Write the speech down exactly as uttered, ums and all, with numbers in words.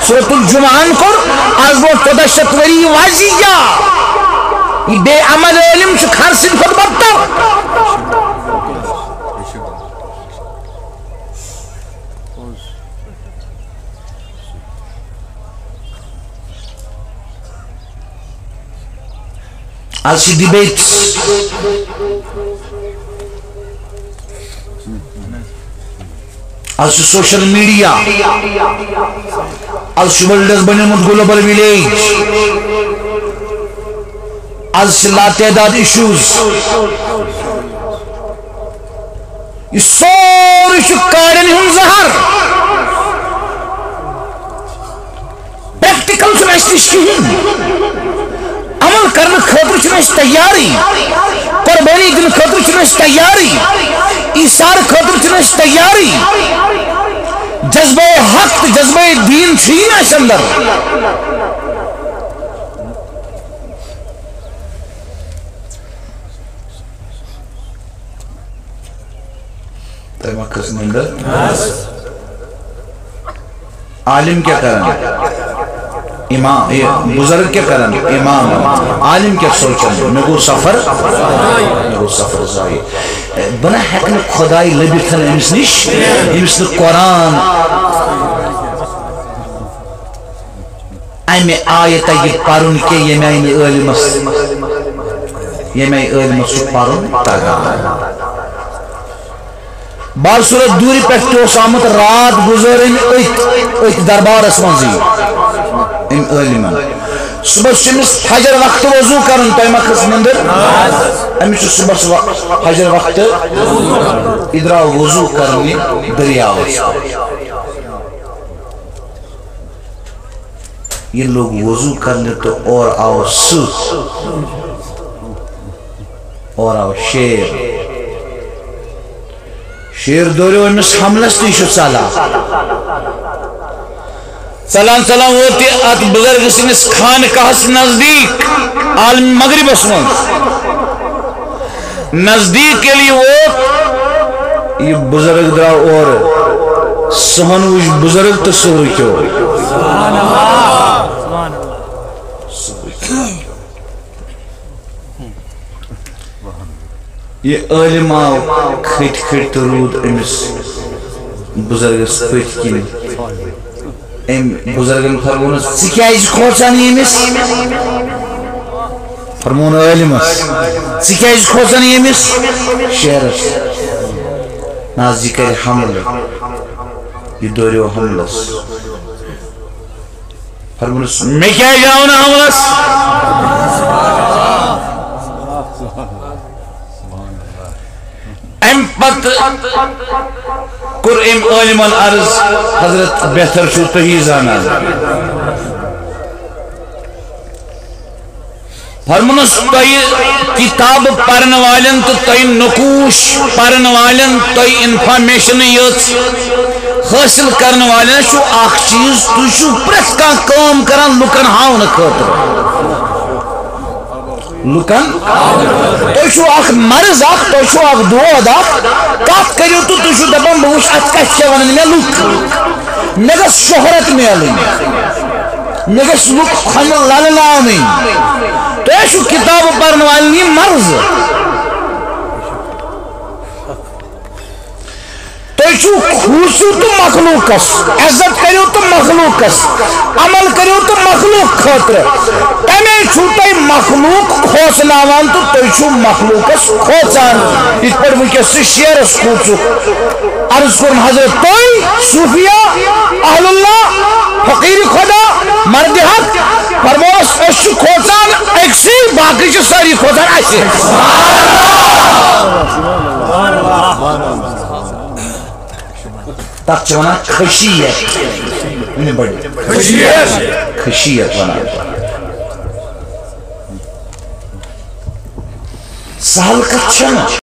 سورۃ الجمعہ ہن کوٚر از برونٛہہ ژۄداہ شیٚتھ ؤری واضح۔ یہِ بے عمل عٲلم چھُ کھر سٕنٛدِ کھۄتہٕ بدتر۔ از چھِ debates، از چھُ social media، از چھُ world بنیومُت global village، از چھِ لاتعداد issues۔ یہِ سورُے چھُ کاڑٮ۪ن ہُنٛد زہر۔ Practical چھُنہٕ اَسہِ نِش کِہیٖنۍ۔ عمل کرنہٕ خٲطرٕ چھُنہٕ اَسہِ تیارٕے۔ قۄربٲنی دِنہٕ خٲطرٕ چھُنہٕ اَسہِ تیارٕے۔ ایثار خٲطرٕ چھُنہٕ اَسہِ تیارٕے۔ جذبہ حق تہٕ جذبہ دیٖن چھُیی نہٕ اَسہِ اندر۔ تۄہہِ ما کھٔژ نِندٕر؟ عالم کیٛاہ کران؟ امام۔ یہِ بزرگ کیٛاہ کران؟ امام۔ عالم کیٛاہ سونچان؟ مےٚ گوٚو سفر، مےٚ گوٚو سفر ضایع۔ بہٕ نہ ہٮ۪کہٕ نہٕ خۄداے لٔبِتھ أمِس نِش، ییٚمِس نہٕ قرآن امہِ آیتہ یہِ پرُن کینٛہہ، ییٚمہِ آیہِ نہٕ عٲلمس، ییٚمہِ آیہِ عٲلمس چھُ پرُن تگان۔ بار صورت دوٗرِ پٮ۪ٹھ تہِ اوس آمُت راتھ گُزٲرٕنۍ أتھۍ، أتھۍ دربارس منٛزٕے أمۍ عٲلمن۔ صُبحس چھُ أمِس فجر وقتہٕ وضوٗ کرُن، تۄہہِ ما کھٔژ نِندٕر؟ أمِس چھُ صُبحس و-، فجر وقتہٕ، یہِ درٛاو وضوٗ کرنہِ دٔریاوس۔ یہِ لوٚگ وضوٗ کرنہِ تہٕ اورٕ آو سٕہہ، اورٕ آو شیر۔ شیر دوریو أمِس حملس تہٕ یہِ چھُ ژلان۔ ژلان ژلان ووت یہِ اتھ بُزرگ سٕنٛدِس خانقاہس نزدیٖک، عالمِ مغربس منٛز۔ نزدیٖک ییٚلہِ یہِ ووت، یہِ بُزرگ درٛاو اورٕ۔ سٕہن وٕچھ بُزرگ تہٕ سٕہہ رُکیو۔ یہِ عٲلِم آو کھٔتۍ کھٔتۍ تہٕ روٗد أمِس بُزرگس پٔتۍ کِنۍ۔ أمۍ بُزرگن فرمونس، "ژٕ کیازِ کھوژان ییٚمِس؟" فرمون عٲلمس، "ژٕ کیازِ کھوژان ییٚمِس؟" شیرس، "نہ حظ، یہِ کرِ حملہٕ، یہِ دوریو حملس۔" فرمونس، "مےٚ کیازِ آو نہٕ حملس؟" امہِ پتہٕ کوٚر أمۍ عٲلمن عرض، "حضرت، بہتر چھُو تُہی زانان۔" فرمونس، "تۄہہِ کِتابہٕ پرن والٮ۪ن تہٕ تۄہہِ نقوٗش پرن والٮ۪ن، تۄہہِ information یٔژ حٲصِل کرن والٮ۪ن چھُ اکھ چیٖز، تُہۍ چھِو پرٛٮ۪تھ کانٛہہ کٲم کران لُکن ہاونہٕ خٲطرٕ۔" لُکن، تُہۍ چھِو اکھ مرض اکھ، تُہۍ چھِو اکھ دود اکھ، کتھ کٔرِو تہٕ تُہۍ چھِو دپان، "بہٕ وٕچھٕ اتھ کتہِ کیٛاہ ونن مےٚ لُکھ، مےٚ گژھِ شہرت میلٕنۍ، مےٚ گژھِ لُکھ کھۄنہِ للناونٕنۍ۔" تُہۍ چھِو کتابہٕ پرن والٮ۪ن یہِ مرض۔ تُہۍ چھِو کھوٗژِو تہٕ مخلوٗقس، عزت کٔرِو تہٕ مخلوٗقس، عمل کٔرِو تہٕ مخلوٗق خٲطرٕ۔ تَمے چھُو تۄہہِ مخلوٗق کھوژناوان تہٕ تُہۍ چھِو مخلوٗقس کھوژان۔ یِتھ پٲٹھۍ وٕنکیٚس ژٕ شیرس کھوٗژُکھ۔ عرض کوٚرُن حضرت، تُہۍ صوٗفیا، اہل اللہ، فقیٖر خدا، مرد حق، فرموس، أسۍ چھِ کھوژان أکسٕے، باقٕے چھِ سٲری کھوژان اَسہِ۔ تَتھ چھِ وَنان خشیت۔ ؤنِو بڑِ۔ خشیت۔ خشیت وَنان۔ سہل کَتھ چھَنہٕ۔